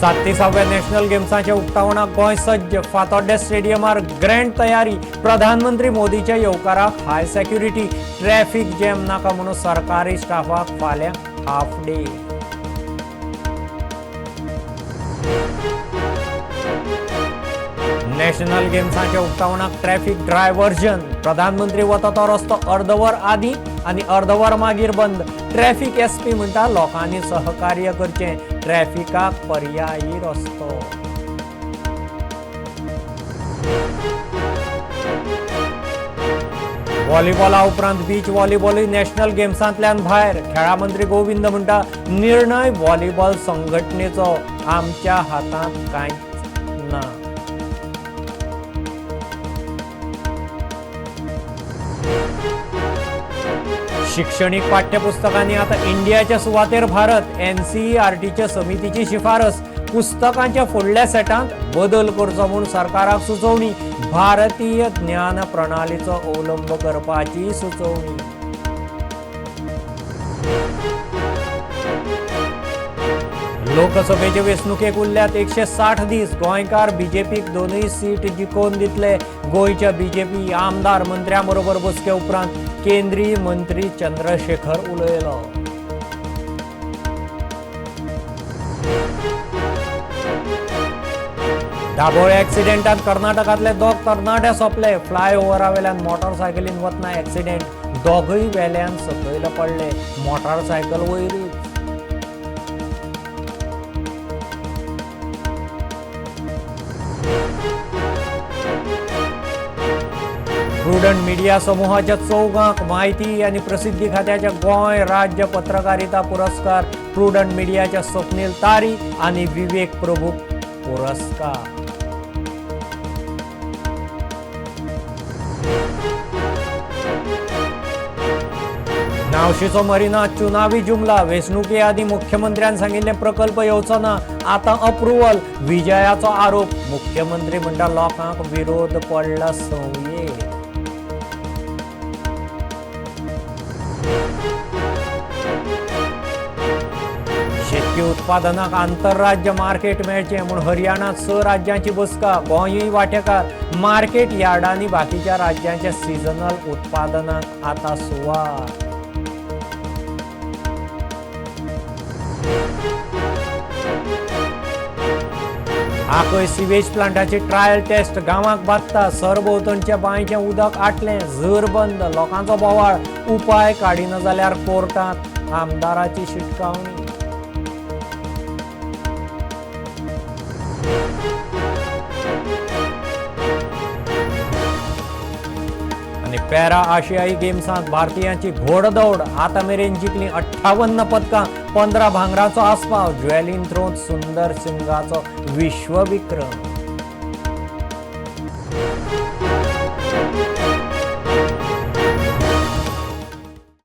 37व्या national गेम्साच्या उक्तावणाक गोंय सज्ज. Fatorda स्टेडियमार grand तयारी. प्रधानमंत्री मोदीच्या येवकाराक हाय सेक्युरिटी. ट्रॅफिक जॅम नाका म्हणून सरकारी स्टाफाक फाल्यां हाफ डे. नॅशनल गेम्साच्या उक्तावणाक ट्रॅफिक ड्रायव्हर्जन. प्रधानमंत्री वता तो रस्तो अर्दवर आदी आनी अर्दवर मागीर बंद. ट्रॅफिक एसपी म्हणटा लोकांनी सहकार्य करचें, ट्रॅफिकाक पर्यायी रस्तो. व्हॉलीबॉला उपरांत बीच व्हॉलीबॉलूय नॅशनल गेम्सांतल्यान भायर. खेळा मंत्री गोविंद म्हणटा निर्णय व्हॉलीबॉल संघटनेचो, आमच्या हातांत कांयच ना. शिक्षणीक पाठ्यपुस्तकांनी आता इंडियाच्या सुवातेर भारत. एनसीईआरटीच्या समितीची शिफारस. पुस्तकांच्या फुडल्या सेटांत बदल करचो म्हूण सरकाराक सुचोवणी. भारतीय ज्ञान प्रणालीचो अवलंब करपाची सुचोवणी. लोकसभेचे वेंचणुकेक उरल्यात 160 दीस. गोंयकार बीजेपीक दोनूय सीट जिखोवन दितले. गोंयच्या बीजेपी आमदार मंत्र्यां बरोबर बसके उपरांत केंद्रीय मंत्री चंद्रशेखर उलयलो. दाबोळे ऍक्सिडेंटात कर्नाटकांतले दोग तरणाटे सोंपले. फ्लायओव्हरा वेल्यान मोटरसायकलीन वतना ऍक्सिडेंट. दोगूय वेल्यान सकयल पडले. मोटरसायकल वयरूच. प्रुडंट मिडिया समुहाच्या चौगांक माहिती आनी प्रसिद्धी खात्याच्या गोंय राज्य पत्रकारिता पुरस्कार. प्रुडंट मिडियाच्या स्वप्नील तारी आनी विवेक प्रभू पुरस्कार. नावशीचो मरिना चुनावी जुमला. वेंचणुके आदीं मुख्यमंत्र्यान सांगिल्ले प्रकल्प येवचो ना, आतां अप्रुव्हल. विजयाचो आरोप. मुख्यमंत्री म्हणटा लोकांक विरोध पडला संवये. शेतकी उत्पादनाक आंतरराज्य मार्केट मेळचें म्हूण हरियाणात 6 राज्यांची बसका. गोंयूय वांटेकार. मार्केट यार्डांनी बाकीच्या राज्यांच्या सिजनल उत्पादनाक आतां सुवात. आकय सिवेज प्लांटाची ट्रायल टेस्ट गांवाक बादता. सरभोंवतणच्या बांयचें उदक आटलें. झर बंद. लोकांचो बोवाळ. उपाय काडिना जाल्यार कोर्टांत आमदाराची शिटकावणी. आनी पॅरा आशियाई गेम्सांत भारतीयांची घोडदौड. आतां मेरेन जिखली 58 पदकां, 15 भांगराचो आस्पाव. ज्वेलिन थ्रोंत सुंदर सिंगाचो विश्वविक्रम.